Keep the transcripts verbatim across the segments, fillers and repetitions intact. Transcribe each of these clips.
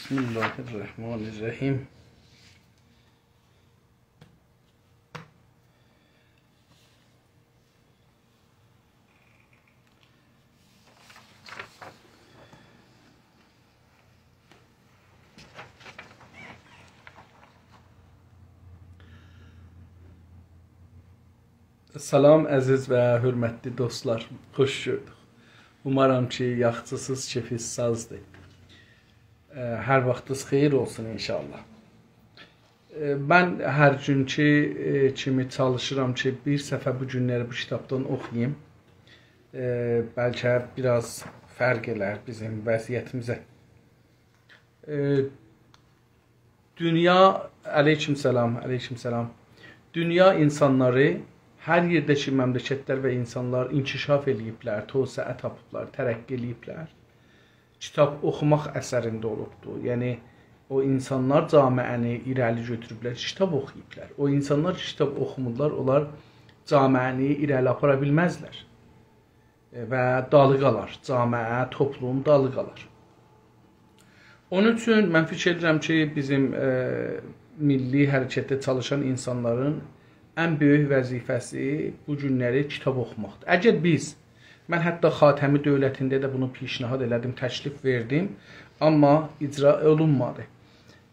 بسم الله الرحمن الرحیم. سلام، عزیز و حؤرمتلی دوستلار. خوش گؤردوک. اومارام کی، یاخشیسینیز، کئفینیز سازدیر. اه، هر واختینیز خئییر اولسون ان‌شاءالله. اه، من هر گونکو، اه، کیمی چالیشیرام کی، بیر صفحه بو گونلری بو کیتابدان اوخویوم. اه، بلکه بیر آز فرق ائلر بیزیم وضعیتیمیزه. اه، دونیا، علیکم سلام، علیکم سلام. دونیا اینسانلاری، هر یئرده‌کی مملکتلر و اینسانلار انکشاف ائله‌ییبلر، توسعه تاپیبلار، ترقی ائله‌ییبلر، کیتاب اوخوماق اثرینده اولوبدور. یعنی، او اینسانلار جامعه‌نی ایره‌لی گؤتوروبلر، کیتاب اوخویوبلار. او اینسانلار کی، کیتاب اوخومورلار، اونلار جامعه‌نی ایره‌لی آپارا بیلمزلر. ائ، و دالی قالار، جامعه، توپلوم دالی قالار. اونون اوچون من فیکیر ائدیرم کی، بیزیم، ائ، میللی حرکتده چالیشان اینسانلارین ان بؤیوک وظیفه‌سی بو گونلری کیتاب اوخوماقدیر. اگر بیز، من حتی خاتمی دؤولتینده ده بونو پیشنهاد ائله‌دیم، تکلیف وئردیم، آمما اجرا اولونمادی.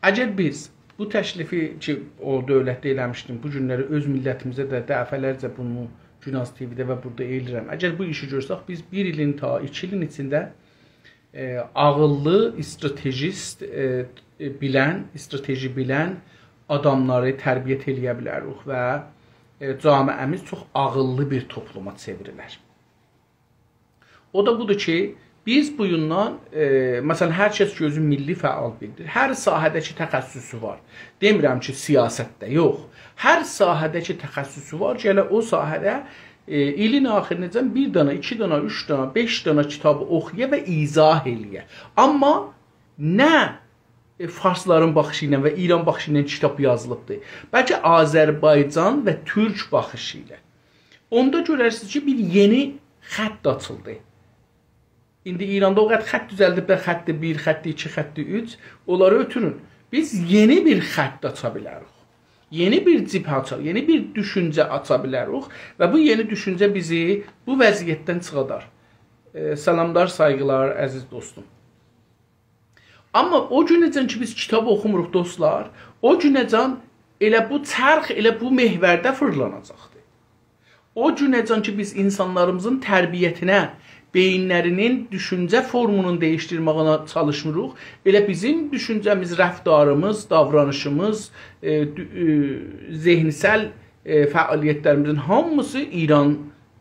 اگر بیز بو تکلیفی کی، او دؤولتده ائله‌میشدیم، بو گونلری اؤز میللتیمیزه ده دفعه‌لرجه بونو گوناز تی‌وی‌ده و بورادا ائله‌ییرم. اگر بو ایشی گؤرسک، بیز بیر ایلین تا ایکی ایلین ایچینده، ائ، عاغیللی، استراتژیست، ائ، ائ، بیلن، استراتژی بیلن آداملاری تربیت ائله‌یه بیلریک و، ائ، جامعه‌میز چوخ عاغیللی بیر توپلوما چئوریلر. او دا بودور کی، بیز بو گوندن، ائ، مثلا، هر کس کی، اؤزون میللی فعال بیلیر، هر ساحه‌ده کی، تخصصو وار. دئمیرم کی، سیاستده، یوخ. هر ساحه‌ده کی، تخصصو وار، گله او ساحه‌ده، ائ، ایلین آخیریناجان بیر دانا، ایکی دانا، اوچ دانا، بئش دانا کیتابی اوخویا و ایضاح ائله‌یه. آمما نه، ائ، فارسلارین باخیشی ایله و ایران باخیشی ایله کیتاب یازیلیبدیر، بلکه آذربایجان و تورک باخیشی ایله. اوندا گؤررسینیز کی، بیر یئنی خط آچیلدی. ایندی ایراندا او قدر خط دوزلدیبلر، خط بیر، خط ایکی، خط اوچ. اونلاری اؤتورون. بیز یئنی بیر خط آچا بیلریک. یئنی بیر جبهه آچا، یئنی بیر دوشونجه آچا بیلریک و بو یئنی دوشونجه بیزی بو وضعیتدن چیخادار. ائ، سلاملار، سایغیلار، عزیز دوستوم. آمما او گونه‌جن کی، بیز کیتاب اوخوموروق، دوستلار، او گونه‌جن ائله بو چرخ ائله بو محورده فیرلاناجاقدیر. او گونه‌جن کی، بیز اینسانلاریمیزین تربیتینه، بئیینلرینین دوشونجه فورمونون دییشدیرمه‌یینه چالیشمیریق، ائله بیزیم دوشونجه‌میز، رفتاریمیز، داورانیشیمیز، ائ، دو-، ائ، ذهنسل، ائ، فعالیتلریمیزین هامیسی ایران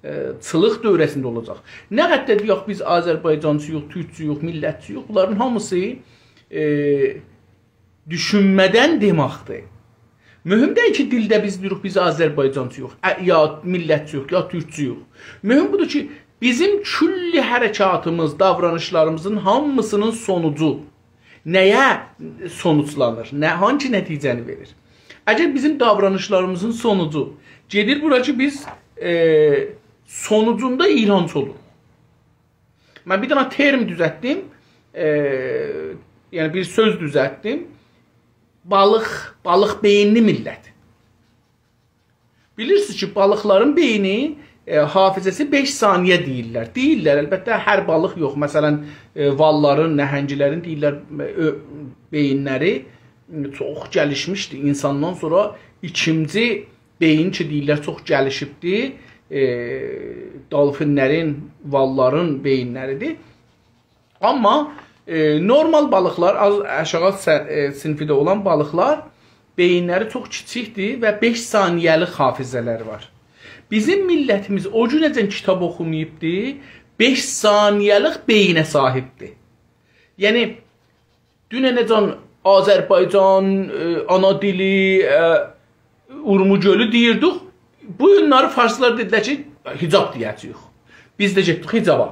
ائ، چیلیق دؤوره‌سینده اولاجاق. نه قدر دئیک، بیز آذربایجانچی‌ییق، تورکچویوک، میللتچی‌ییک، بونلارین هامیسی، ائ، دوشونمه‌دن دئمکدیر. مهم دئییل کی، دیلده بیز دئییریک، بیز آذربایجانچی‌ییق، ا، یا میللتچی‌ییک، یا تورکچویوک. مهم بودور کی، بیزیم کلّ حرکاتیمیز، داورانیشلاریمیزین هامیسینین سونوجو نه‌یه سونوجلانیر؟ نه، هانگی نتیجه‌نی وئریر؟ اگر بیزیم داورانیشلاریمیزین سونوجو گئدیر بورا کی، بیز، ائ، سونوجوندا ایرانچی اولوروق. من بیر دنه ترم دوزلتدیم، ائ، یعنی بیر سؤز دوزلتدیم. بالیق، بالیق بئیینلی میللت. بیلیرسینیز کی، بالیقلارین بئینی، ائ، حافظه‌سی بئش ثانیه دئییرلر. دئییرلر، البته، هر بالیق یوخ. مثلا، ائ، واللارین، نهنگلرین دئییرلر، ائ، اؤ-، بئیینلری، ائ، چوخ گلیشمیشدی. اینساندان سونرا ایکینجی بئیین کی، دئییرلر، چوخ گلیشیبدی، ائ، دالفینلرین، واللارین بئیینلریدیر. آمما، ائ، نورمال بالیقلار، آز آشاغی سه-، ائ، صینیفده اولان بالیقلار بئیینلری چوخ کیچیکدیر و بئش ثانیه‌لیک حافظه‌لری وار. بیزیم میللتیمیز او گونه‌جن کیتاب اوخوماییبدی، بئش ثانیه‌لیک بئیینه صاحیبدیر. یعنی، دوننه‌جن آذربایجان، ائ، آنا دیلی، ائ، اورمو گؤلو دئییردیک، بو گونلری فارسلار دئدیلر کی، حجاب دئیه‌جه‌ییک. بیز ده گئتدیک حجابا.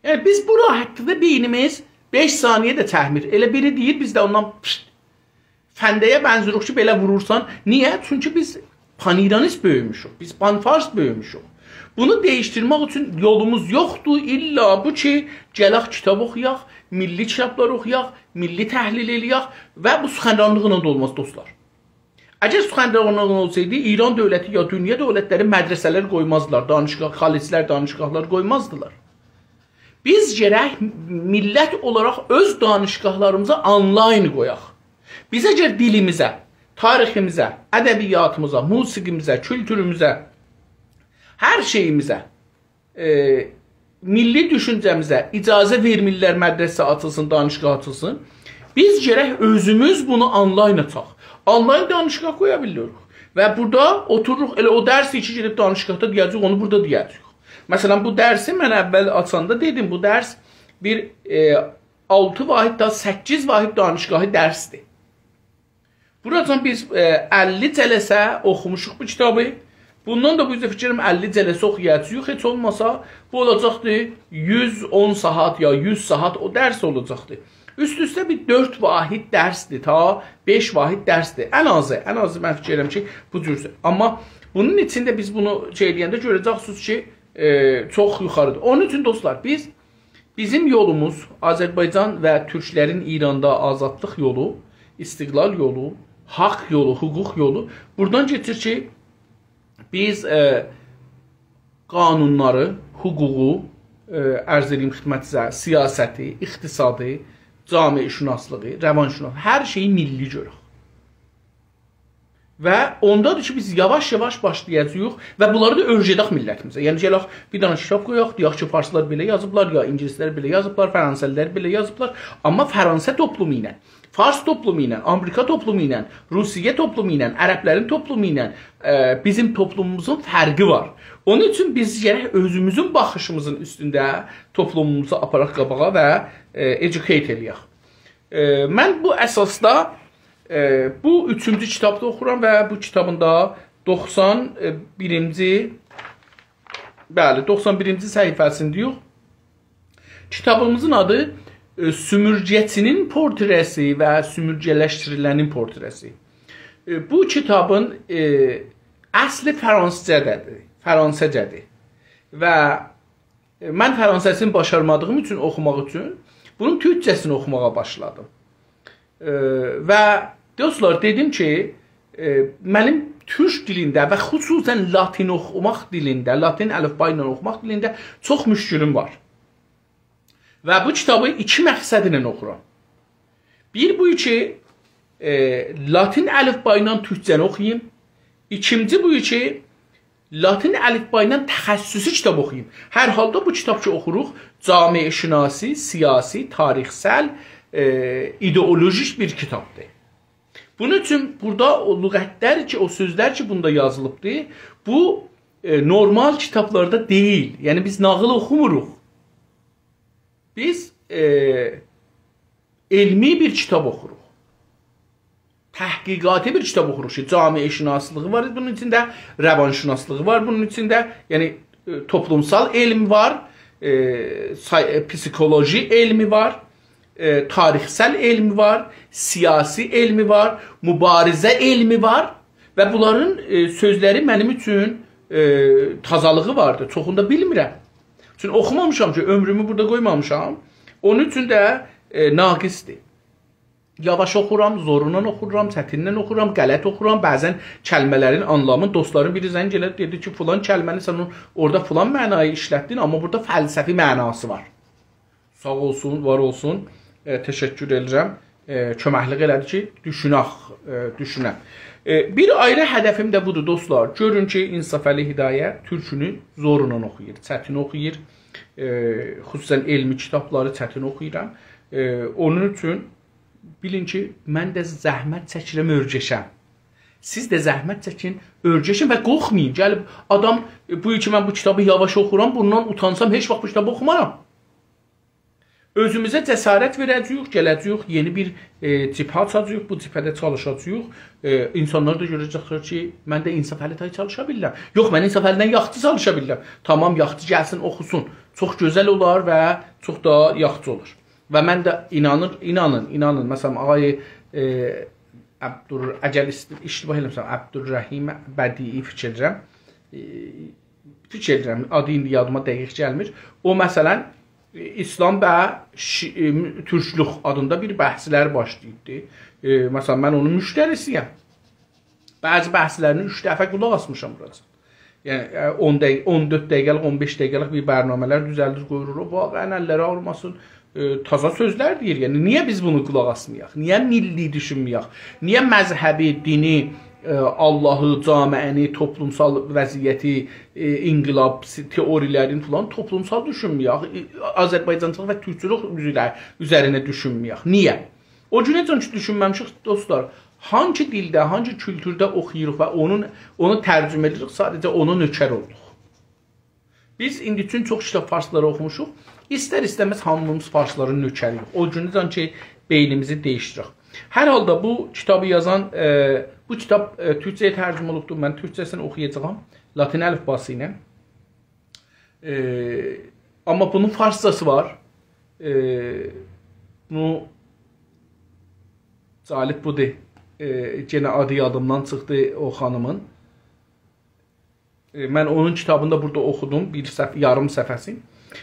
یعنی، بیز بو راحتلیقدا بئینیمیز بئش ثانیه ده چکمیر. ائله بیری دئییر، بیز ده اوندان پیشت، فنده‌یه بنزیریک کی، بئله وورورسان. نییه؟ چونکی بیز پان‌ایرانیست بؤیوموشوک، بیز پان‌فارس بؤیوموشوک. بونو دییشدیرمک اوچون یولوموز یوخدور، الا بو کی، گلک کیتاب اوخویاق، میللی کیتابلار اوخویاق، میللی تحلیل ائله‌یک و بو سخنرانلیقلا دا اولماز، دوستلار. اگر سخنرانلیق اولسایدی، ایران دؤولتی یا دونیا دؤولتلری مدرسه‌لر قویمازدیلار، دانشگاه، کالجلر، دانشگاهلار قویمازدیلار. بیز گرک میللت اولاراق اؤز دانشگاهلاریمیزی آنلاین قویاق. بیز اگر دیلیمیزه، تاریخیمیزه، ادبیاتیمیزا، موسیقیمیزه، کولتوروموزه، هر شئییمیزه، ائ، میللی دوشونجه‌میزه اجازه وئرمیرلر مدرسه آچیلسین، دانشگاه آچیلسین، بیز گرک اؤزوموز بونو آنلاین آچاق. آنلاین دانشگاه قویا بیلیریک. و بورادا اوتوروروق، ائله او درسی کی، گئدیب دانشگاهدا دئیه‌جه‌ییک، اونو بورادا دئیه‌جه‌ییک. مثلا، بو درسی من اول آچاندا دئدیم، بو درس بیر، ائ، آلتی واحد تا سککیز واحد دانشگاهی درسدیر. بوراجان بیز، ائ، اللی جلسه اوخوموشوق بو کیتابی. بوندان دا بو اوزه فیکریم اللی جلسه اوخویاجاغیق. هئچ اولماسا بو اولاجاقدی یوز اون ساعات یا یوز ساعات او درس اولاجاقدی. اوست-اوسته بیر دؤرد واحد درسدیر، تا بئش واحد درسدیر. ان آزی، ان آزی من فیکر ائدیرم کی، بو جور. آمما بونون ایچینده بیز بونو شئی ائله‌ینده گؤره‌جکسینیز کی، ائ، چوخ یوخاریدیر. اونون اوچون دوستلار، بیز بیزیم یولوموز، آذربایجان و تورکلرین ایراندا آزادلیق یولو، استقلال یولو، حاق یولو، حقوق یولو بورادان کئچیر کی، بیز، ائ، قانونلاری، حقوقو، ائ، عرض ائدییم خدمتینیزه، سیاستی، اقتصادی، جامعه‌شناسلیغی، روانشناسلیغی، هر شئیی میللی گؤرک. و اوندادیر کی، بیز یاواش-یاواش باشلایاجاغیق و بونلاری دا اؤیره‌دک میللتیمیزه. یعنی، گلک بیر دنه کیتاب قویاق، دئیک کی، فارسلار بئله یازیبلار، یا اینگیلیسلر بئله یازیبلار، فرانسه‌لیلر بئله یازیبلار. آمما فرانسه توپلومو ایله، فارس توپلومو ایله، آمریکا توپلومو ایله، روسیه توپلومو ایله، عربلرین توپلومو ایله، ائ، بیزیم توپلوموموزون فرقی وار. اونون اوچون بیز گرک اؤزوموزون باخیشیمیزین اوستونده توپلوموموزو آپاراق قاباغا و، ائ، educate ائله‌یک. ائ، من بو اساسدا، ائ، بو اوچونجو کیتابدا اوخورام و بو کیتابین دا دوخسان بیرینجی، بلی، دوخسان بیرینجی صفحه‌سینده یوخ. کیتابیمیزین آدی، ائ، سومورگه‌چی‌نین پورتره‌سی و سومورگه‌لشدیریلنین پورتره‌سی. ائ، بو کیتابین، ائ، اصلی فرانسیزجادیر، فرانسیزجادیر. و من فرانسه‌سینی باشارمادیغیم اوچون، اوخوماق اوچون بونون تورکجه‌سینی اوخوماغا باشلادیم. ائ، و دوستلار، دئدیم کی، ائ، منیم تورک دیلینده و خصوصا لاتین اوخوماق دیلینده، لاتین الفبا ایله اوخوماق دیلینده چوخ مشکلیم وار. و بو کیتابی ایکی مقصد ایله اوخورام. بیر بو کی، ائ، لاتین الفبا ایله تورکجه‌نی اوخویوم. ایکینجی بو کی، لاتین الفبا ایله تخصصی کیتاب اوخویوم. هر حالدا بو کیتاب کی اوخوروق، جامعه‌شناسی، سیاسی، تاریخسل، ائ، ایدئولوژیک بیر کیتابدیر. بونون اوچون بورادا او لغتلر کی، او سؤزلر کی، بوندا یازیلیبدیر، بو، ائ، نورمال کیتابلاردا دئییل. یعنی، بیز ناغیل اوخوموروق. بیز، ائ، علمی بیر کیتاب اوخوروق. تحقیقاتی بیر کیتاب اوخوروق کی، جامعه‌شناسلیغی وار بونون ایچینده، روانشناسلیغی وار بونون ایچینده، یعنی، ائ، توپلومسال علم وار، ائ، سای-، ائ، پسیکولوژی علمی وار، ائ، تاریخسل علمی وار، سیاسی علمی وار، مبارزه علمی وار و بونلارین، ائ، سؤزلری منیم اوچون، ائ، تازالیغی واردیر. چوخونو دا بیلمیرم. چونکی اوخومامیشام کی، عؤمرومو بورادا قویمامیشام. اونون اوچون ده، ائ، ناقصدیر. یاواش اوخورام، زورونان اوخورام، چتیندن اوخورام، غلط اوخورام. بعضا کلمه‌لرین آنلامین، دوستلارین بیری زنگ ائله‌دی، دئدی کی، فلان کلمه‌نی سن اون-، اورادا فلان معنایی ایشلتدین، آمما بورادا فلسفی معناسی وار. ساغ اولسون، وار اولسون. ائ، تشکر ائدیرم. ائ، کؤمکلیک ائله‌دی کی، دوشونک، ائ، دوشونم. ائ، بیر آیری هدفیم ده بودور، دوستلار. گؤرون کی، انصافعلی هدایت تورکونو زورونان اوخویور، چتین اوخویور. ائ، خصوصا علمی کیتابلاری چتین اوخویورام. ائ، اونون اوچون بیلین کی، من ده زحمت چکیرم، اؤرگشم. سیز ده زحمت چکین، اؤرگشین و قورخمایین. گلیب آدام، ائ، بو کی، من بو کیتابی یاواش اوخورام، بوندان اوتانسام، هئچ واخت بو کیتابی اوخومارام. اؤزوموزه جسارت وئره‌جه‌ییک، گله‌جه‌ییک، یئنی بیر، ائ، جبهه آچاجاغیق، بو جبهه‌ده چالیشاجاغیق. ائ، اینسانلار دا گؤره‌جکلر کی، من ده انصافعلی تای چالیشا بیلیرم. یوخ، من انصافعلی‌دن یاخشی چالیشا بیلیرم. تامام، یاخشی گلسین، اوخوسون. چوخ گؤزل اولار و چوخ دا یاخشی اولار. و من ده اینانیر، اینانین، اینانین. مثلا، آقای، ائ، عبدال-، اگر است-، اشتباه ائله‌میرم، عبدالرحیم بدیعی فیکر ائدیرم. ائ، فیکیر ائدیرم، آدی ایندی یادیما دقیق گلمیر. او، مثلا، ایسلام و شی-، ائ، تورکلوک آدیندا بیر بحثلر باشلاییبدی. ائ، مثلا، من اونون مشتری‌سی‌یم. بعضی بحثلرینه اوچ دفعه قولاق آسمیشام بوراجان. یعنی، ائ، اون دقیقه، اون دؤرد دقیقه‌لیک، اون بئش دقیقه‌لیک بیر برنامه‌لر دوزلدیر، قویور. او واقعا اللری آغریماسین. ائ، تازا سؤزلر دئییر. یعنی، نییه بیز بونو قولاق آسمایاق؟ نییه میللی دوشونمه‌یک؟ نییه مذهبی، دینی، ائ، آللاهی، جامعه‌نی، توپلومسال وضعیتی، ائ، انقلاب سی-، تئوری‌لرین فلان توپلومسال دوشونمه‌یک؟ ائ، آذربایجانچیلیق و تورکچولوک اوزره-، اوزرینه دوشونمه‌یک؟ نییه؟ او گونه‌جن کی دوشونمه‌میشیک، دوستلار. هانگی دیلده، هانگی کولتورده اوخویوروق و اونون، اونو ترجمه ائدیریک، ساده‌جه اونا نؤکر اولدوق. بیز ایندی چون چوخ کیتاب فارسلارا اوخوموشوق، ایستر-ایسته‌مز هامیمیز فارسلارین نؤکری‌ییک. او گونه‌جن کی بئینیمیزی دییشدیرک. هر حالدا بو کیتابی یازان، ائ، بو کیتاب، ائ، تورکجه‌یه ترجمه اولوبدور. من تورکجه‌سینی اوخویاجاغام. لاتین الفباسی ایله. ائ، آمما بونون فارسجاسی وار. ائ، بونو جالب بودور. ائ، گئنه آدی یادیمدان چیخدی او خانیمین. ائ، من اونون کیتابینی دا بورادا اوخودوم، بیر صف-، یاریم صفحه‌سین.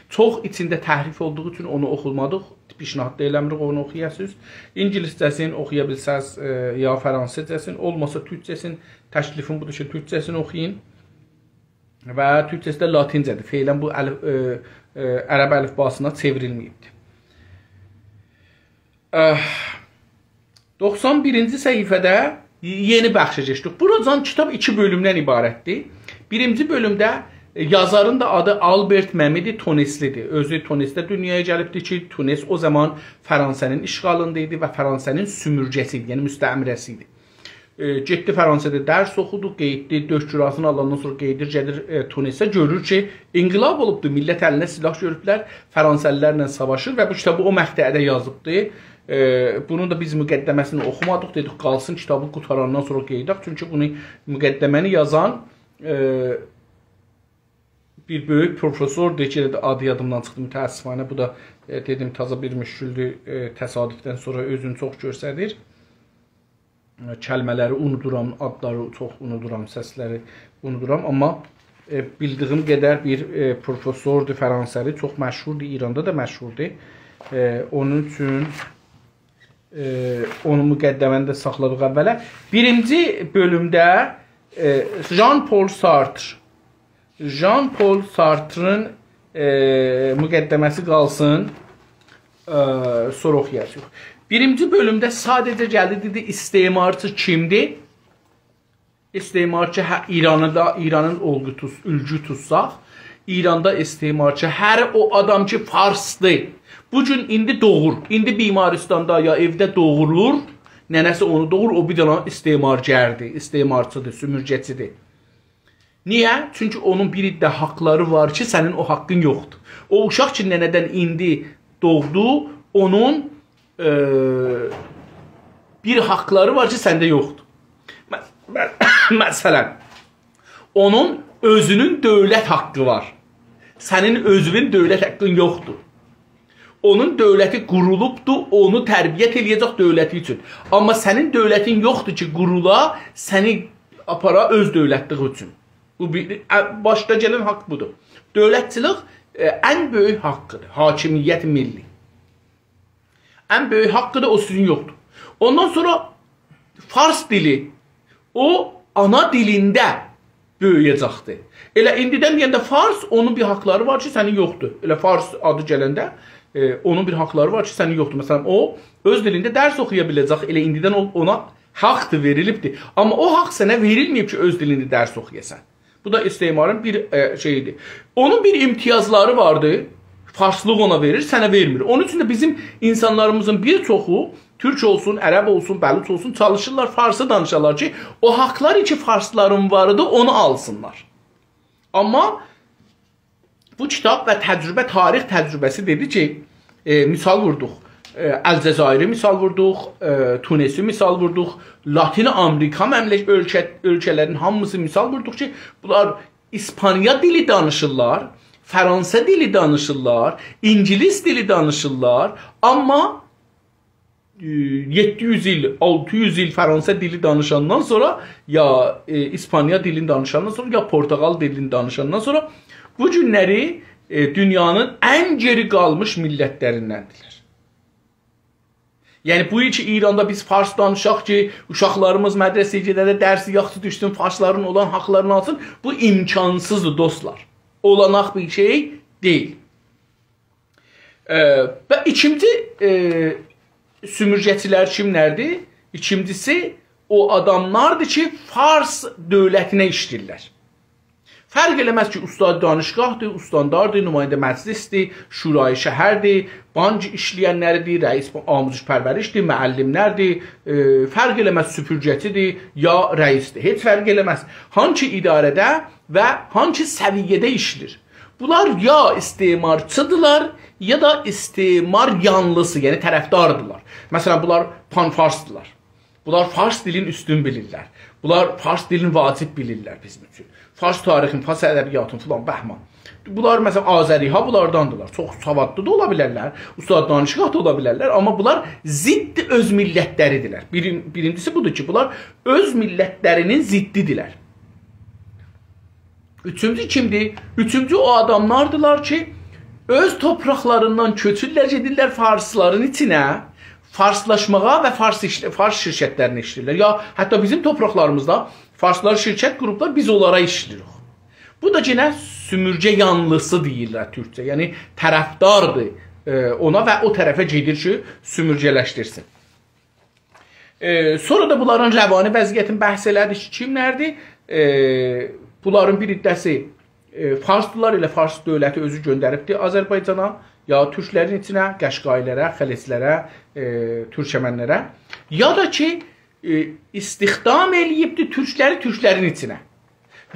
چوخ ایچینده تحریف اولدوغو اوچون اونو اوخومادیق. پیشنهاد دا ائله‌میریک اونو اوخویاسینیز. اینگیلیسجه‌سین اوخویا بیلسز، ائ، یا فرانسیزجه‌سین، اولماسا تورکجه‌سین، تکلیفیم بودور کی تورکجه‌سینی اوخویون. و تورکجه‌سی ده لاتینجه‌دیر. فعلا بو الف-، ائ، ائ، عرب الفباسینا چئوریلمه‌ییبدیر. اه، دوخسان بیرینجی صفحه‌ده یئنی بخشه کئچدیک. بوراجان کیتاب ایکی بؤلومدن عبارتدیر. بیرینجی بؤلومده، ائ، یازارین دا آدی آلبرت مئمی‌دیر، تونسلی‌دیر. اؤزو تونسده دونیایا گلیبدیر کی تونس او زامان فرانسه‌نین اشغالیندا ایدی و فرانسه‌نین سومورگه‌سی ایدی، یعنی مستعمره‌سی ایدی. ائ، گئتدی فرانسادا درس اوخودو، قاییتدی، دکتراسینی آلاندان سونرا قاییدیر، گلیر، ائ، تونسه، گؤرور کی انقلاب اولوبدور، میللت الینده سلاح گؤروبلر، فرانسه‌لی‌لرله ساواشیر و بو کیتابی او مقطعده یازیبدی. ائ، بونون دا بیز مقدمه‌سینی اوخومادیق، دئدیک قالسین کیتابی قوتاراندان سونرا قاییداق، چونکی بونو مقدمه‌نی یازان، ائ، بیر بؤیوک پروفسوردور کی، ائله ده آدی یادیمدان چیخدی متأسفانه. بو دا، ائ، دئدیم، تازا بیر مشکلدور، ائ، تصادفدن سونرا اؤزونو چوخ گؤستریر. ائ، کلمه‌لری اونودورام، آدلاری چوخ اونودورام، سسلری اونودورام. آمما، ائ، بیلدیگیم قدر بیر، ائ، پروفسوردور فرانسه‌لی، چوخ مشهوردور، ایراندا دا مشهوردور. ائ، اونون اوچون، ائ، اونون مقدمه‌نی ده ساخلادیق اوله. بیرینجی بؤلومده، ائ، ژان پل سارتر، ژان پل سارترین، ائ، مقدمه‌سی قالسین، ائ، سونرا اوخویاجاغیق. بیرینجی بؤلومده ساده‌جه گلدی، دئدی، استعمارچی کیمدیر؟ استعمارچی، هه، ایرانی دا، ایرانین اولغو توت-، اولگو توتساق، ایراندا استعمارچی هر او آدام کی فارسدیر. بو گون ایندی دوغور، ایندی بیمارستاندا یا ائوده دوغورولور، ننه‌سی اونو دوغور، او بیر دنه استعمارگردیر، استعمارچیدیر، سومورگه‌چیدیر. نییه؟ چونکی اونون بیر عده حاقلاری وار کی سنین او حاققین یوخدور. او اوشاق کی ننه‌دن ایندی دوغدو، اونون، ائ، بیر حاقلاری وار کی سنده یوخدور. م-، م-، مثلا، اونون اؤزونون دؤولت حاققی وار. سنین اؤزونون دؤولت حاققین یوخدور. اونون دؤولتی قورولوبدور، اونو تربیت ائله‌یه‌جک دؤولتی اوچون. آمما سنین دؤولتین یوخدور کی قورولا، سنی آپارا اؤز دؤولتلیگی اوچون. بو بیر، ا، باشدا گلن حاق بودور. دؤولتچیلیک، ائ، ان بؤیوک حاققیدیر. حاکمیت ملی. ان بؤیوک حاققیدیر، او سیزین یوخدور. اوندان سونرا فارس دیلی، او آنا دیلینده بؤیویه‌جکدیر. ائله ایندیدن دئینده فارس، اونون بیر حاقلاری وار کی سنین یوخدور. ائله فارس آدی گلنده، ائ، اونون بیر حاقلاری وار کی سنین یوخدور. مثلا، او اؤز دیلینده درس اوخویا بیله‌جک، ائله ایندیدن او-، اونا حاقدیر، وئریلیبدیر. آمما او حاق سنه وئریلمه‌ییب کی اؤز دیلینده درس اوخویاسان. بو دا استعمارین بیر، ائ، شئییدیر. اونون بیر امتیازلاری واردی. فارسلیق اونا وئریر، سنه وئرمیر. اونون اوچون ده بیزیم اینسانلاریمیزین بیر چوخو، تورک اولسون، عرب اولسون، بلوچ اولسون، چالیشیرلار فارسی دانیشالار کی او حاقلار کی فارسلارین وار ایدی، اونو آلسینلار. آمما بو کیتاب و تجربه، تاریخ تجربه‌سی دئدی کی، ائ، مثال ووردوق. ائ، الجزایری مثال ووردوق، ائ، تونسی مثال ووردوق، لاتین آمریکا مملک-، اؤلکه-، اؤلکه‌لرین هامیسی مثال ووردوق کی بونلار ایسپانیا دیلی دانیشیرلار، فرانسه دیلی دانیشیرلار، اینگیلیس دیلی دانیشیرلار، آمما ائ، یئددی یوز ایل، آلتی یوز ایل فرانسه دیلی دانیشاندان سونرا، یا، ائ، ایسپانیا دیلینی دانیشاندان سونرا، یا پورتوغال دیلینی دانیشاندان سونرا بو گونلری، ائ، دونیانین ان گئری قالمیش میللتلریندندیرلر. یعنی، بو کی ایراندا بیز فارس دانیشاق کی، اوشاقلاریمیز مدرسه‌یه گئدنده درسی یاخشی دوشسون، فارسلارین اولان حاقلارینی آلسین، بو امکانسیزدیر، دوستلار. اولاناق بیر شئی دئییل. ائ، و ایکینجی، ائ، سومورگه‌چیلر کیملردیر؟ ایکینجیسی، او آداملاردیر کی، فارس دؤولتینه ایشله‌ییرلر. فرق ائله‌مز کی، استاد دانشگاهدیر، استانداردیر، نماینده مجلسدیر، شورای شهردیر، بانک ایشله‌ینلریدیر، رئیس آموزش پرورشدیر، معلملردیر، ائ، فرق ائله‌مز، سوپورگه‌چیدیر یا رئیسدیر. هئچ فرق ائله‌مز. هانسی اداره‌ده و هانسی سویه‌ده ایشله‌ییر. بونلار یا استعمارچیدیرلار، یا دا استعمار یانلیسی، یعنی طرفداردیرلار. مثلا، بونلار پان‌فارسدیرلار. بونلار فارس دیلین اوستون بیلیرلر. بونلار فارس دیلینی واجب بیلیرلر بیزیم اوچون. فارس تاریخین، فارس ادبیاتین فلان، بهمان. بونلار، مثلا، آذری‌ها بونلارداندیرلار. چوخ سوادلی دا اولا بیلرلر، استاد دانشگاه دا اولا بیلرلر، آمما بونلار ضد اؤز میللتلریدیرلر. بیرین-، بیرینجیسی بودور کی، بونلار اؤز میللتلرینین ضدیدیرلر. اوچونجو کیمدیر؟ اوچونجو او آداملاردیلار کی، اؤز تورپاقلاریندان کؤچورلر، گئدیرلر فارسلارین ایچینه، فارسلاشماغا و فارس ایشله-، فارس شرکتلرینه ایشله‌ییرلر. یا حتی بیزیم تورپاقلاریمیزدا فارسلار شرکت قوروبلار، بیز اونلارا ایشله‌ییریک. بو دا یئنه سومورگه یانلیسی دئییرلر تورکجه. یعنی طرفداردیر، ائ، اونا و او طرفه گئدیر کی، سومورگه‌لشدیرسین. ائ، سونرا دا بونلارین روانی وضعیتینی بحث ائله‌دیک کی، کیملردیر؟ ائ، بونلارین بیر عده‌سی، ائ، فارسدیلار، ائله فارس دؤولتی اؤزو گؤندریبدیر آذربایجانا، یا تورکلرین ایچینه، قشقایی‌لره، خلجلره، ائ، تورکمنلره، یا دا کی، ائ، استخدام ائله‌ییبدی تورکلری تورکلرین ایچینه.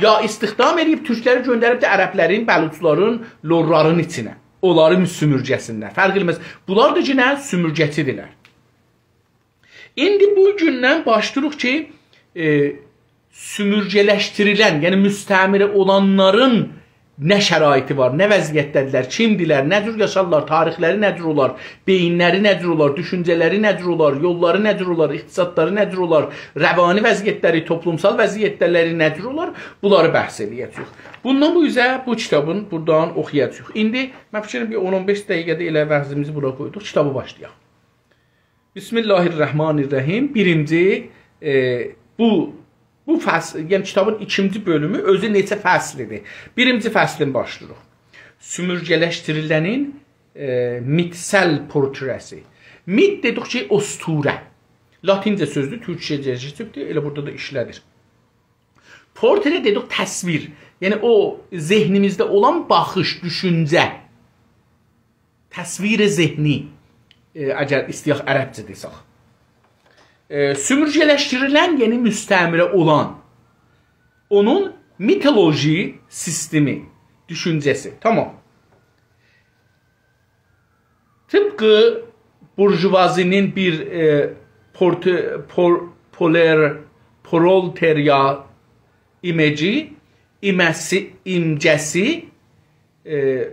یا استخدام ائله‌ییب تورکلری گؤندریبدی عربلرین، بلوچلارین، لورلارین ایچینه. اونلارین سومورگه‌سینده. فرق ائله‌مز. بونلار دا یئنه سومورگه‌چیدیرلر. ایندی بو گوندن باشلاییریق کی، ائ، سومورگه‌لشدیریلن، یعنی مستعمره اولانلارین نه شرایطی وار، نه وضعیتده‌دیرلر، کیمدیرلر، نه جور یاشارلار، تاریخلری نه جور اولار، بئیینلری نه جور اولار، دوشونجه‌لری نه جور اولار، یوللاری نه جور اولار، اقتصادلاری نه جور اولار، روانی وضعیتلری، توپلومسال وضعیتلری نه جور اولار، بونلاری بحث ائله‌یه‌جه‌ییک. بوندان بو اوزه بو کیتابین بورادان اوخویاجاغیق. ایندی من فیکریم بیر اون اون بئش دقیقه‌ده ائله وضعیمیزی بورا قویدوق، کیتابی باشلایاق. بسم الله الرحمن الرحیم. بیرینجی، ائ، بو، بو فصل، یعنی کیتابین ایکینجی بؤلومو اؤزو نئچه فصلدیر. بیرینجی فصلین باشلاییریق. سومورگه‌لشدیریلنین، ائ، میتسل پورتره‌سی. میت دئدیک کی، اسطوره. لاتینجه سؤزدور، تورکجه‌یه کئچیبدیر، ائله بورادا دا ایشله‌دیر. پورتره دئدیک تصویر، یعنی او ذهنیمیزده اولان باخیش، دوشونجه. تصویر ذهنی، ائ، اگر ایسته‌یک عربجه دئسک. ائ، سومورگه‌لشدیریلن، یعنی مستعمره اولان، اونون میتولوژی سیستمی، دوشونجه‌سی. تامام. طبق بورژوازی‌نین بیر، ائ، پورت-، پور-، پولر-، پرولتاریا ایمجی، ایمه‌سی، ایمجه‌سی، ائ،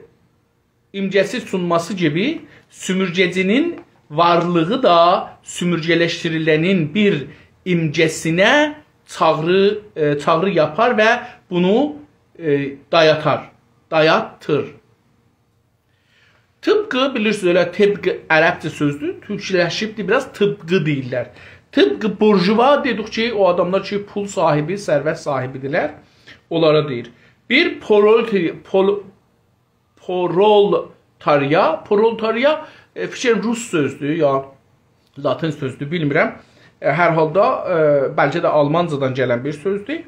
ایمجه‌سی سونماسی کیمی سومورگه‌چی‌نین وارلیغی دا سومورگه‌لشدیریلنین بیر ایمجه‌سینه چاغری، ائ، چاغری یاپار و بونو، ائ، دایاتار، دایاتیر. طبق، بیلیرسینیز، ائله طبق عربجه سؤزدور، تورکلشیبدیر، بیر آز طبقی دئییرلر. طبق بورژوا دئدیک کی، او آداملار کی، پول صاحیبی، ثروت صاحیبی‌دیرلر، اونلارا دئییر. بیر پرولت-، پول-، پرولتاریا، پرولتاریا، ائ، فیکریم روس سؤزدور، یا لاتین سؤزدور، بیلمیرم. ائ، هر حالدا، ائ، بلکه ده آلمانجادان گلن بیر سؤزدور.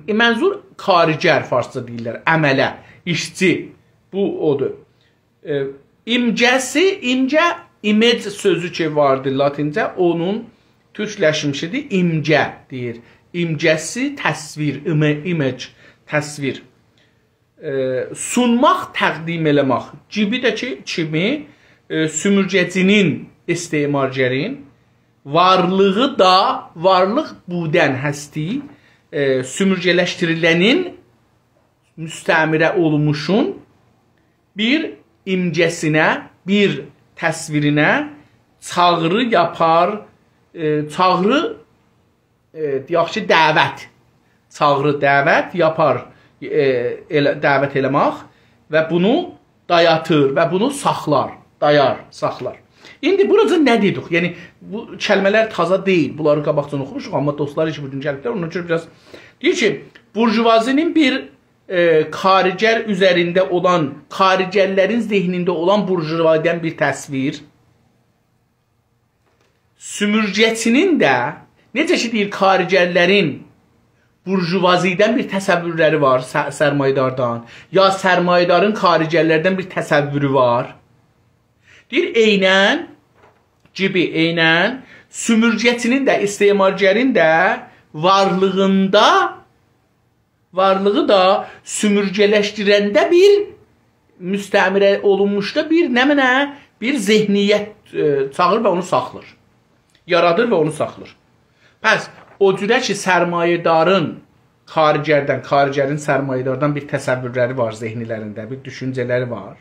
ائ، منظور کارگر، فارسجا دئییرلر، عمله، ایشچی. بو اودور. ائ، ایمجه‌سی، ایمجه، ایمج سؤزو کی واردی لاتینجه، اونون تورکلشمیشیدیر، ایمجه دئییر. ایمجه‌سی تصویر، ایمه-، ایمج، تصویر. ائ، سونماق، تقدیم ائله‌مک. کیمی ده کی، کیمی، ائ، سومورگه‌چی‌نین، استعمارگرین، وارلیغی دا، وارلیق بودن، هستی، ائ، سومورگه‌لشدیریلنین، مستعمره اولموشون بیر ایمجه‌سینه، بیر تصویرینه چاغری یاپار، ائ، چاغری، ائ، دئیک کی، دعوت. چاغری، دعوت، یاپار، ائ، ائله، دعوت ائله‌مک و بونو دایاتیر و بونو ساخلار، دایار، ساخلار. ایندی بوراجا نه دئدیک؟ یعنی، بو کلمه‌لر تازا دئییل. بونلاری قاباقجادان اوخوموشوق، آمما دوستلار کی، بو گون گلیبلر، اونا گؤره بیر آز دئییر کی، بورژوازی‌نین بیر، ائ، کارگر اوزرینده اولان، کارگرلرین ذهنینده اولان بورژوازی‌دن بیر تصویر، سومورگه‌چی‌نین ده، نئجه کی دئییر، کارگرلرین بورژوازی‌دن بیر تصوورلری وار، س-، سرمایه‌داردان، یا سرمایه‌دارین کارگرلردن بیر تصوورو وار. دئییر، عیناً، گیبی، عیناً، سومورگه‌چی‌نین ده، استعمارگرین ده وارلیغیندا وارلیغی دا سومورگه‌لشدیرنده بیر، مستعمره اولونموشدا بیر نمنه، بیر ذهنیت، ائ، چاغیریر و اونو ساخلیر. یارادیر و اونو ساخلیر. پس، او جوره کی، سرمایه‌دارین کارگردن، کارگرین سرمایه‌داردان بیر تصوورلری وار ذهنلرینده، بیر دوشونجه‌لری وار.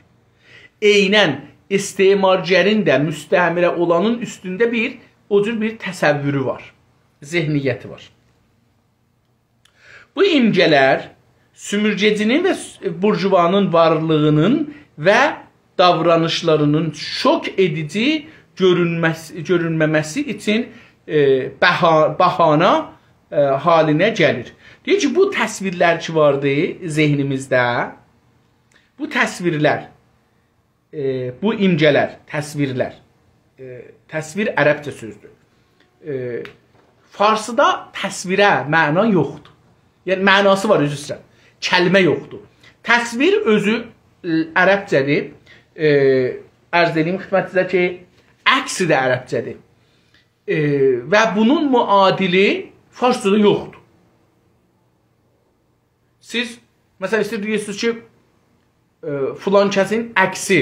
عیناً استعمارگرین ده مستعمره اولانین اوستونده بیر، او جور بیر تصوورو وار، ذهنیتی وار. بو ایمگه‌لر سومورگه‌چی‌نین و س-، بورژوانین وارلیغی‌نین و داورانیشلاری‌نین شوک ائدیجی گؤرونمه‌سی، گؤرونمه‌مه‌سی اوچون، ائ، بها-، بهانه، ائ، حالینه گلیر. دئییر کی، بو تصویرلر کی واردی ذهنیمیزده، بو تصویرلر ائ، بو ایمگه‌لر، تصویرلر. ائ، تصویر عربجه سؤزدور. ائ، فارسیدا تصویره معنا یوخدور. یعنی، معناسی وار، عذر ایسته‌ییرم. کلمه یوخدور. تصویر اؤزو، ائ، عربجه‌دیر. ائ، عرض ائدییم خدمتینیزه کی، عکس ده عربجه‌دیر. ائ، و بونون معادلی فارسجادا یوخدور. سیز، مثلا، ایسته‌ییر دئیه‌سینیز کی، ائ، فلان کسین عکسی.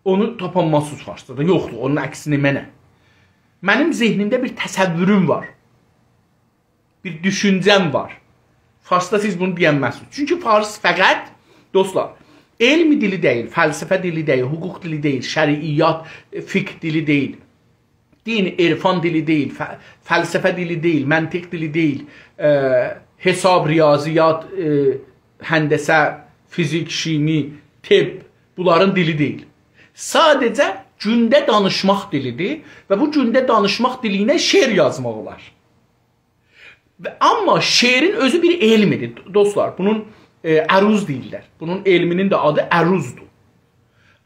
اونو تاپانمازسینیز فارسدا دا. یوخدور، اونون عکسینی منه. منیم ذهنیمده بیر تصووروم وار. بیر دوشونجه‌م وار. فارسدا سیز بونو دئینمزسینیز. چونکی فارس فقط، دوستلار، علم دیلی دئییل، فلسفه دیلی دئییل، حقوق دیلی دئییل، شرعیات، فقه دیلی دئییل. دین، عرفان دیلی دئییل، ف-، فلسفه دیلی دئییل، منطق دیلی دئییل، ائ، حساب، ریاضیات، ائ، هندسه، فیزیک، شیمی، طب، بونلارین دیلی دئییل. ساده‌جه گونده دانیشماق دیلیدیر و بو گونده دانیشماق دیلی ایله شعر یازماق اولار. و، آمما شعرین اؤزو بیر علمیدیر، دوستلار. بونون، ائ، عروض دئییرلر. بونون علمی‌نین ده آدی عروضدور.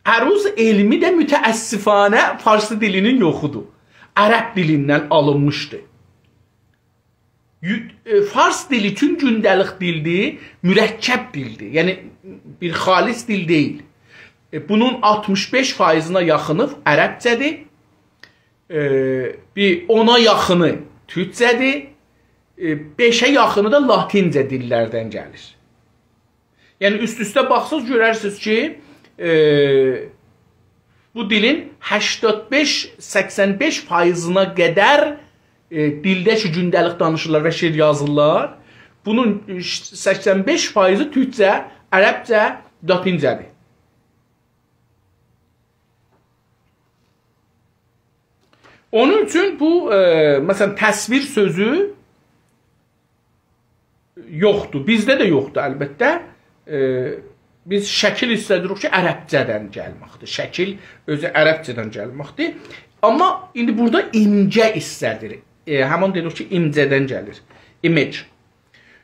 عروض علمی ده متأسفانه فارس دیلی‌نین یوخودور. عرب دیلیندن آلینمیشدی. یو-، ائ، فارس دیلی چون گونده‌لیک دیلدیر، مرکب دیلدیر. یعنی، بیر خالص دیل دئییل. ائ، بونون آلتمیش بئش فایضینا یاخینی عربجه‌دیر. ائ، بیر اونا یاخینی تورکجه‌دیر، ائ، بئشه یاخینی دا لاتینجه دیللردن گلیر. یعنی، اوست-اوسته باخساز گؤررسینیز کی، ائ، بو دیلین هشتاد بئش، سکسن بئش فایضینا قدر، ائ، دیلده کی، گونده‌لیک دانیشیرلار و شعر یازیرلار، بونون سکسن بئش فایضی تورکجه، عربجه، لاتینجه‌دیر. اونون اوچون بو، ائ، مثلا، تصویر سؤزو یوخدور. بیزده ده یوخدور، البته. ائ، بیز شکیل ایسته‌دیریک کی، عربجه‌دن گلمکدیر. شکیل اؤزو عربجه‌دن گلمکدیر. آمما ایندی بورادا ایمگه ایسته‌دیر. ائ، همین دئدیک کی، ایمجه‌دن گلیر. Image.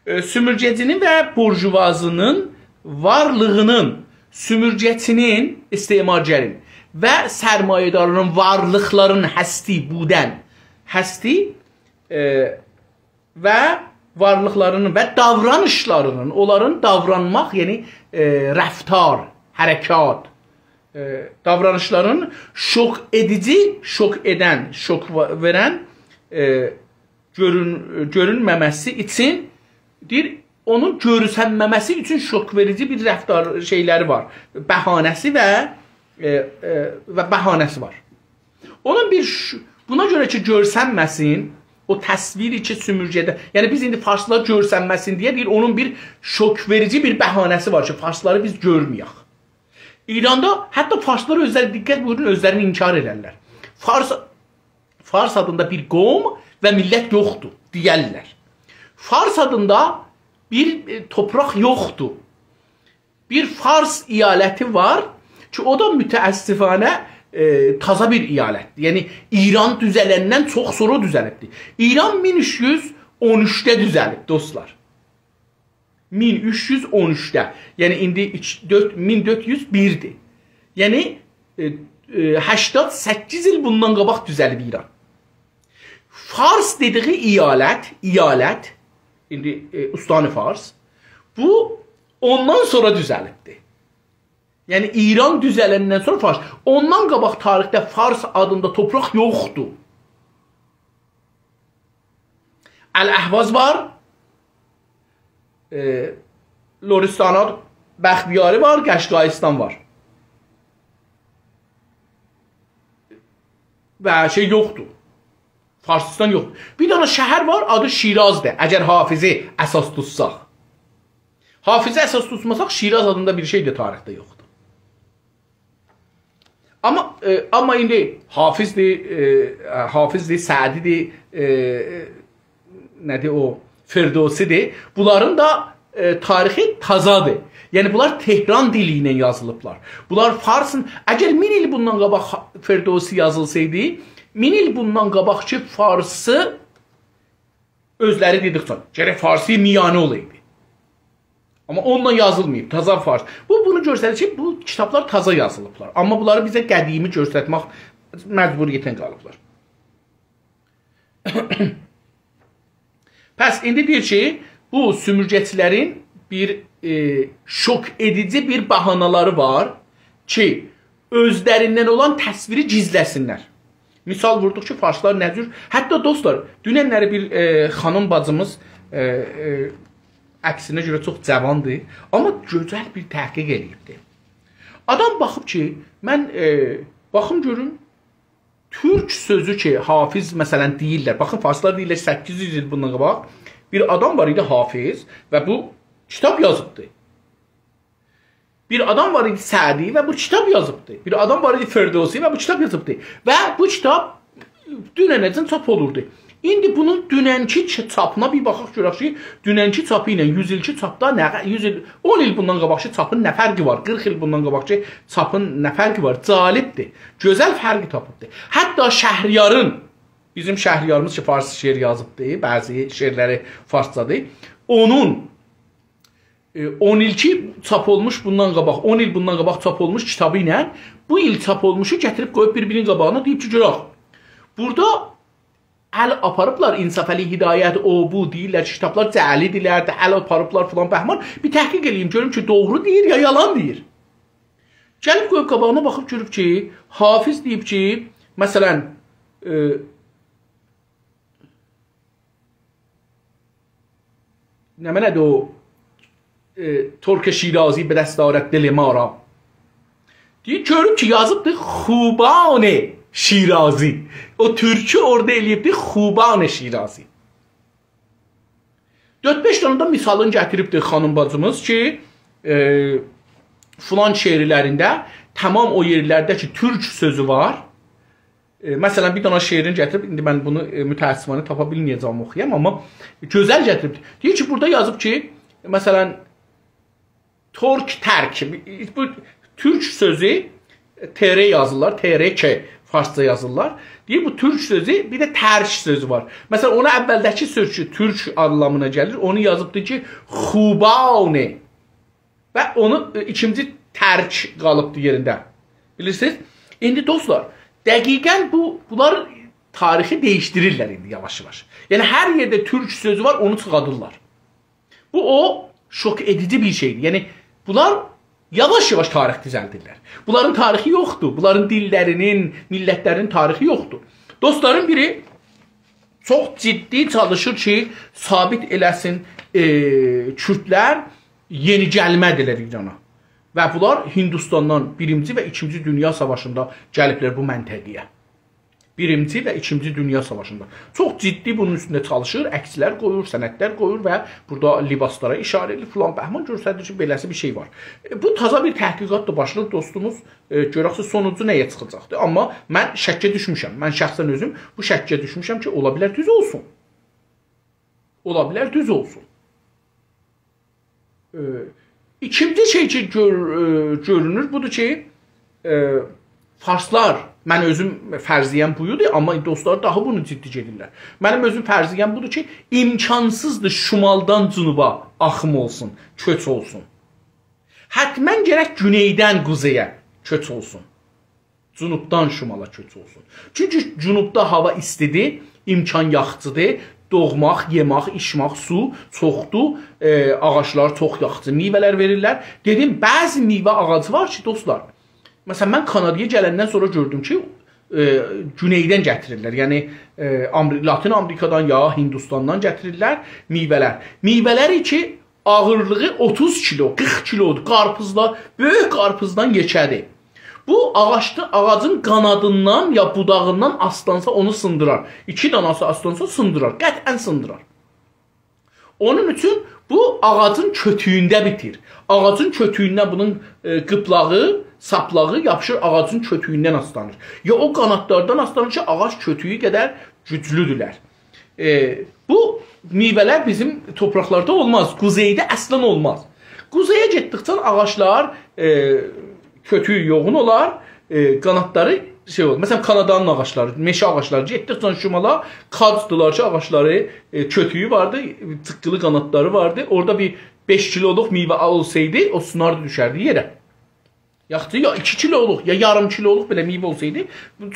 ائ، سومورگه‌چی‌نین و بورژوازی‌نین وارلیغی‌نین، سومورگه‌چی‌نین، استعمارگرین و سرمایه‌داری‌نین وارلیقلارین هستی، بودن، هستی، ائ، و وارلیقلاری‌نین و داورانیشلاری‌نین، اونلارین داورانماق، یعنی، ائ، رفتار، حرکات، ائ، داورانیشلارین شوک ائدیجی، شوک ائدن، شوک وا-، وئرن، ائ، گؤرون-، گؤرونمه‌مه‌سی اوچون، دئییر، اونون گؤرسنمه‌مه‌سی اوچون شوک وئریجی بیر رفتار شئیلری وار. بهانه‌سی و، ائ، ائ، و بهانه‌سی وار. اونون بیر ش-، بونا گؤره کی، گؤرسنمه‌سین، او تصویری کی، سومورگه‌ده، یعنی بیز ایندی فارسلار گؤرسنمه‌سین دئیه دئییر، اونون بیر شوک وئریجی بیر بهانه‌سی وار کی، فارسلاری بیز گؤرمه‌یک. ایراندا حتی فارسلار اؤزلری، دقت بویورون، اؤزلرینی انکار ائدرلر. فارس، فارس آدیندا بیر قوم و میللت یوخدور، دئیرلر. فارس آدیندا بیر، ائ، تورپاق یوخدور. بیر فارس ایالتی وار کی، او دا متأسفانه، ائ، تازا بیر ایالتدیر. یعنی، ایران دوزلندن چوخ سونرا دوزلیبدیر. ایران مین اوچ یوز اون اوچده دوزلیب، دوستلار. مین اوچ یوز اون اوچده. یعنی، ایندی ایکی، دؤرد، مین دؤرد یوز بیردیر. یعنی، ائ، ائ، هشتاد سککیز ایل بوندان قاباق دوزلیب ایران. فارس دئدیگی ایالت، ایالت، ایندی، ائ، استان فارس، بو اوندان سونرا دوزلیبدی. یعنی ایران دوزلندن سونرا فارس. اوندان قاباق تاریخده فارس آدیندا تورپاق یوخدور. الاحواز وار، ائ، لرستان، بختیاری وار، قشقایستان وار. و شئی یوخدور. فارسیستان یوخدور. بیر دنه شهر وار، آدی شیرازدیر. اگر حافظی اساس توتساق. حافظی اساس توتماساق، شیراز آدیندا بیر شئی ده تاریخده یوخدور. آمما، ائ، آمما ایندی حافظدیر، ائ، حافظدیر، سعدی‌دیر، ائ، نه‌دیر او، فردوسی‌دیر. بونلارین دا، ائ، تاریخی تازادیر. یعنی، بونلار تهران دیلی ایله یازیلیبلار. بونلار فارسین، اگر مین ایل بوندان قاباق فردوسی یازیلسایدی، مین ایل بوندان قاباقکی فارسی اؤزلری دئدیکجه، گرک فارسی میانه اولایدی. آمما اونونلا یازیلماییب، تازا فارس. بو، بونو گؤستریر کی، بو کیتابلار تازا یازیلیبلار. آمما بونلاری بیزه قدیمی گؤسترمک مجبوریتینه قالیبلار. پس ایندی دئییر کی، بو سومورگه‌چیلرین بیر، ائ، شوک ائدیجی بیر بهانه‌لری وار کی، اؤزلریندن اولان تصویری گیزله‌سینلر. مثال ووردوق کی، فارسلار نه جور، حتی دوستلار، دوننلری بیر، ائ، خانیم باجیمیز، ائ، ائ، عکسینه گؤره چوخ جاواندیر، آمما گؤزل بیر تحقیق ائله‌ییبدی. آدام باخیب کی، من، ائ، باخیم گؤروم، تورک سؤزو کی، حافظ، مثلا، دئییرلر. باخین، فارسلار دئییرلر، سککیز یوز ایل بوندان قاباق بیر آدام وار ایدی، حافظ، و بو کیتاب یازیبدی. بیر آدام وار ایدی، سعدی، و بو کیتاب یازیبدی. بیر آدام وار ایدی، فردوسی، و بو کیتاب یازیبدی. و بو کیتاب دوننه‌جن چاپ اولوردو. ایندی بونون دوننکی چ-، چاپینا بیر باخاق گؤرک کی، دوننکی چاپی ایله یوز ایلکی چاپدا نه، یوز ایل، اون ایل بوندان قاباقکی چاپین نه فرقی وار؟ قیرخ ایل بوندان قاباقکی چاپین نه فرقی وار؟ جالبدیر. گؤزل فرقی تاپیبدیر. حتی شهریارین، بیزیم شهریاریمیز کی، فارس شعر یازیبدی، بعضی شعرلری فارسجادیر. اونون، ائ، اون ایل کی چاپ اولموش بوندان قاباق، اون ایل بوندان قاباق چاپ اولموش کیتابی ایله بو ایل چاپ اولموشو گتیریب قویوب بیر-بیرینین قاباغینا، دئییب کی، گؤرک. بورادا ال آپاریبلار، انصافعلی، هدایت، او، بو، دئییرلر کی، کیتابلار جعلی‌دیرلر ده، ال آپاریبلار فلان بهمان. بیر تحقیق ائله‌ییم، گؤروم کی، دوغرو دئییر، یا یالان دئییر. گلیب قویوب قاباغینا، باخیب گؤروب کی، حافظ دئییب کی، مثلا، ائ، نمنه‌دیر او، ائ، «ترک شیرازی به دست آرد دل ما را». دئییر، گؤروب کی، یازیبدیر «خوبان شیرازی». او تورکو اورادا ائله‌ییبدیر «خوبان شیرازی». دؤرد-بئش دنه ده مثالین گتیریبدیر خانیم باجیمیز کی، ائ، فلان شعرلرینده تمام او یئرلرده کی، تورک سؤزو وار، ائ، مثلا، بیر دنه شعرین گتیریب، ایندی من بونو، ائ، متأسفانه تاپا بیلمه‌یه‌جم اوخویام، آمما گؤزل گتیریب. دئییر کی، بورادا یازیب کی، مثلا، «ترک ترک». بو تورک سؤزو، «تر» یازیرلار، «تر ک» فارسجا یازیرلار. دئییر، بو تورک سؤزو، بیر ده «ترک» سؤزو وار. مثلا، اونو اولده‌کی سؤز کی، تورک آنلامینا گلیر، اونو یازیبدیر کی، «خوبان». و اونو، ائ، ایکینجی «ترک» قالیبدی یئرینده. بیلیرسینیز؟ ایندی دوستلار، دقیقا بو، بونلار تاریخی دییشدیریرلر ایندی یاواش-یاواش. یعنی هر یئرده تورک سؤزو وار، اونو چیخادیرلار. بو او شوک ائدیجی بیر شئیدیر. یعنی بونلار یاواش-یاواش تاریخ دوزلدیرلر. بونلارین تاریخی یوخدور. بونلارین دیللرینین، میللتلرینین تاریخی یوخدور. دوستلارین بیری چوخ جدی چالیشیر کی، ثابت ائله‌سین، ائ، کوردلر یئنی گلمه‌دیلر ایرانا. و بونلار هندوستاندان بیرینجی و ایکینجی دونیا ساواشیندا گلیبلر بو منطقه‌یه. بیرینجی و ایکینجی دونیا ساواشیندا. چوخ جدی بونون اوستونده چالیشیر، عکسلر قویور، سندلر قویور و بورادا لباسلارا ایشاره ائدیر، فلان بهمان گؤستریر کی، بئله‌سی بیر شئی وار. ائ، بو تازا بیر تحقیقاتدیر، باشلاییر دوستوموز. ائ، گؤرک کی، سونوجو نه‌یه چیخاجاقدیر. آمما من شکّه دوشموشم. من شخصاً اؤزوم بو شکّه دوشموشم کی، اولا بیلر دوز اولسون. اولا بیلر دوز اولسون. ائ، ایکینجی شئی کی، گؤر-، ائ، گؤرونور، بودور کی، ائ، فارسلار، من اؤزوم فرضیه‌م بویودور، آمما دوستلار داها بونو جدی گئدیرلر. منیم اؤزوم فرضیه‌م بودور کی، امکانسیزدیر شمالدان جنوبا آخیم اولسون، کؤچ اولسون. حتماً گرک گونئیدن قوزئیه کؤچ اولسون. جنوبدان شمالا کؤچ اولسون. چونکی جنوبدا هاوا ایستیدیر، امکان یاخچیدیر، دوغماق، یئمک، ایچمک، سو چوخدور، ائ، آغاجلار چوخ یاخچی میوه‌لر وئریرلر. دئدیم، بعضی میوه آغاجی وار کی، دوستلار، مثلاً، من کانادایا گلندن سونرا گؤردوم کی، ائ، گونئیدن گتیریرلر. یعنی، ائ، آمری-، لاتین آمریکادان یا هندوستاندان گتیریرلر میوه‌لر. میوه‌لری کی، آغیرلیغی اوتوز کیلو، قیرخ کیلودور. قارپیزلار، بؤیوک قارپیزدان یئکه‌دیر. بو آغاجدا، آغاجین قانادیندان یا بوداغیندان آسلانسا اونو سیندیرار. ایکی داناسی آسلانسا سیندیرار. قطعاً سیندیرار. اونون اوچون بو آغاجین کؤتویونده بیتیر. آغاجین کؤتویوندن بونون، ائ، قیپلاغی، ساپلاغی یاپیشیر آغاجین کؤتویوندن آسلانیر. یا او قانادلاردان آسلانیر کی، آغاج کؤتویو قدر گوجلودورلر. ائ، بو میوه‌لر بیزیم تورپاقلاردا اولماز. قوزئیده اصلاً اولماز. قوزئیه گئتدیکجه آغاجلار، ائ، کؤتویو یوغون اولار، ائ، قانادلاری شئی اولور. مثلاً، کانادانین آغاجلاری، مئشه آغاجلاری گئتدیکجه شمالا کاجدیلار کی، آغاجلاری، ائ، کؤتویو واردی، جیققیلی قانادلاری واردی. اورادا بیر بئش کیلولوق میوه اولسایدی، او سیناردی دوشردی یئره. یاخود یا ایکی کیلولوق، یا یاریم کیلولوق بئله میوه اولسایدی،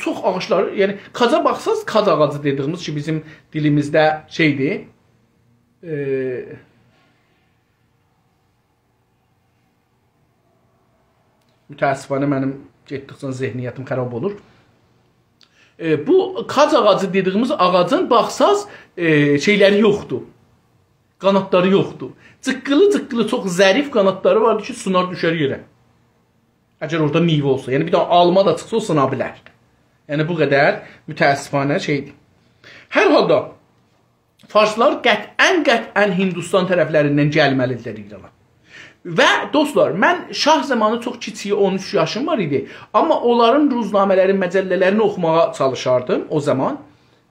چوخ آغاجلار، یعنی کاجا باخساز، کاج آغاجی دئدیگیمیز کی، بیزیم دیلیمیزده شئیدیر. ائ، متأسفانه منیم گئتدیکجه ذهنیتیم خراب اولور. ائ، بو کاج آغاجی دئدیگیمیز آغاجین باخساز، ائ، شئیلری یوخدور. قانادلاری یوخدور. جیققیلی-جیققیلی، چوخ ظریف قانادلاری واردی کی، سینار دوشر یئره. اگر اورادا میوه اولسا، یعنی بیر دنه آلما دا چیخسا، او سینا بیلر. یعنی بو قدر متأسفانه شئیدیر. هر حالدا فارسلار قطعاً، قطعاً هندوستان طرفلریندن گلمه‌لیدیرلر ایرانا. و دوستلار، من شاه زامانی چوخ کیچیک، اون اوچ یاشیم وار ایدی. آمما اونلارین روزنامه‌لرین، مجله‌لرینی اوخوماغا چالیشاردیم او زامان.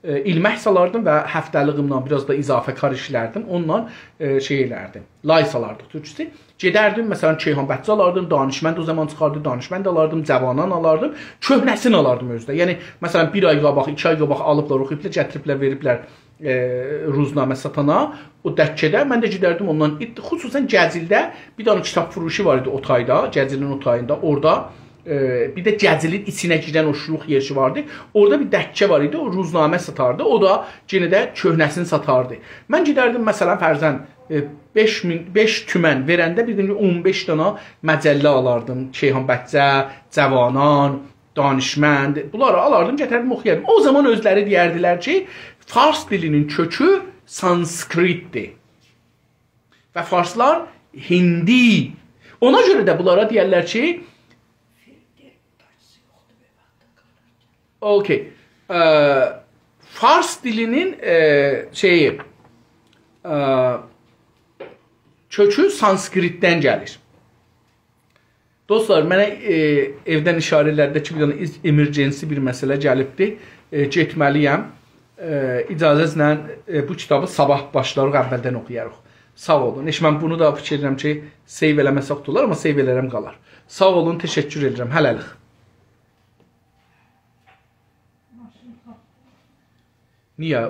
ائ، ایلمک سالاردیم و هفته‌لیگیمله بیر آز دا اضافه‌کار ایشلردیم. اونونلا، ائ، شئی ائلردیم. لای سالاردیق تورکجه‌سی. گئدردیم، مثلاً، کیهان بچه آلاردیم، دانشمند او زامان چیخاردی، دانشمند آلاردیم، جوانان آلاردیم، کهنه‌سینی آلاردیم اؤزو ده. یعنی، مثلاً، بیر آی قاباق، ایکی آی قاباق آلیبلار، اوخویوبلار، گتیریبلر، وئریبلر، ائ، روزنامه ساتانا، او دکه‌ده. من ده گئدردیم اوندان، ایت-، خصوصاً گجیلده بیر دنه کیتاب فروشو وار ایدی او تایدا، گجیلین او تاییندا. اورادا، ائ، بیر ده گجیلین ایچینه گیرن او شولوق یئری واردی. اورادا بیر دکه وار ایدی، او روزنامه ساتاردی، او دا یئنه ده کهنه‌سینی ساتاردی. من گئدردیم، مثلاً، فرضاً، ائ، بئش مین، بئش تومن وئرنده بیر دنه اون بئش دنه مجله آلاردیم. کیهان بچه، جوانان، دانشمند، بونلاری آلاردیم، گتیردیم، اوخویاردیم. او زامان اؤزلری دئیردیلر کی، فارس دیلینین کؤکو سانسکریتدیر. و فارسلار هندی. اونا گؤره ده بونلارا دئیرلر کی، اوکی. ائ، فارس دیلینین، ائ، شئیی، ائ، کؤکو سانسکریتدن گلیر. دوستلار، منه، ائ، ائودن ایشاره ائله‌دی کی، بیر دنه ایز-، emergency بیر مسئله گلیبدی. ائ، گئتمه‌لی‌یم. ائ، اجازه‌نیزله، ائ، بو کیتابی صاباح باشلاریق، اولدن اوخویاریق. ساغ اولون. هئچ من بونو دا فیکیر ائدیرم کی، save ائله‌مه‌سک ده اولار، آمما save ائله‌رم قالار. ساغ اولون، تشکر ائدیرم. هله‌لیک. نییه؟